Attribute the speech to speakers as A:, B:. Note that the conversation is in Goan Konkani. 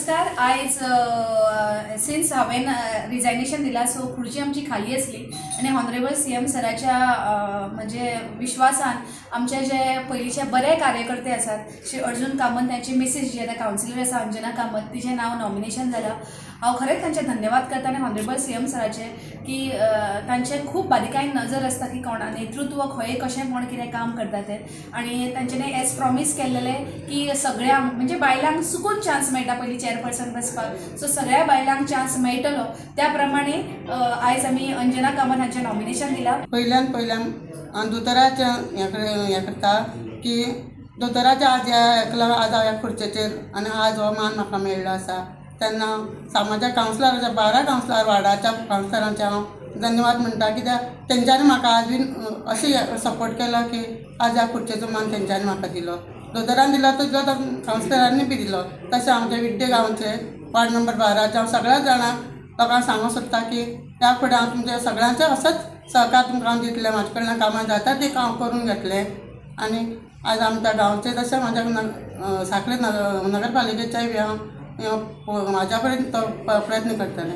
A: नमस्कार. आयज सिन्स हांवें रिजायनेशन दिलां, सो खुर्ची आमची खाली आसली आनी ऑनरेबल सीएम सराच्या म्हणजे विश्वासान आमचे जे पयलींचे बरे कार्यकर्ते आसात, श्री अर्जून कामत, तांची मिसीस जी आतां कावन्सिलर आसा, अंजना कामत, तिचें नांव नॉमिनेशन जालां. हांव खरेंच तांचें धन्यवाद करता आनी ऑनरेबल सीएम सराचे की तांचे खूब बारीकायेन नजर आसता की कोणा नेतृत्व खंय कशें कोण कितें काम करता तें. आनी तांच्यांनी एज प्रॉमीस केल्लेलें की सगळ्यांक, म्हणजे बायलांक चुकून चान्स मेळटा पयलीं चॅरपर्सन बसपाक, सो सगळ्या बायलांक चान्स मेळटलो. त्या प्रमाणे आयज आमी अंजना कामत हांचें नॉमिनेशन दिलां.
B: पयल्यान पयल्यान हांव दोतोराच्या हें करता की दोतोराच्या आज ह्या हेका लागून आज हांव ह्या खुर्चेचेर आनी आज हो मान म्हाका मेळ्ळो आसा. तेन्ना म्हाज्या कावन्सिलराच्या, 12 कावन्सिलर, वार्डाच्या कावन्सिलरांचे हांव धन्यवाद म्हणटा, कित्याक तेंच्यांनी म्हाका आज बीन अशें सपोर्ट केलो की आज ह्या खुर्चेचो मान तेंच्यांनी म्हाका दिलो. दोतोरान दिलो तो दिलो, कावन्सिलरांनी बी दिलो. तशें आमच्या विड्डे गांवचे वार्ड नंबर 12चे हांव सगळ्या जाणांक लोकांक सांगूंक सोदता की ह्या फुडें हांव तुमच्या सगळ्यांचे असोच सहकार तुमकां हांव दितलें. म्हाजे कडल्यान कामां जाता ती हांव करून घेतलें आनी आज आमच्या गांवचे तशें म्हाज्या साखळे नगरपालिकेच्याय बी हांव म्हाज्या पर्यंत तो प्रयत्न करतलें.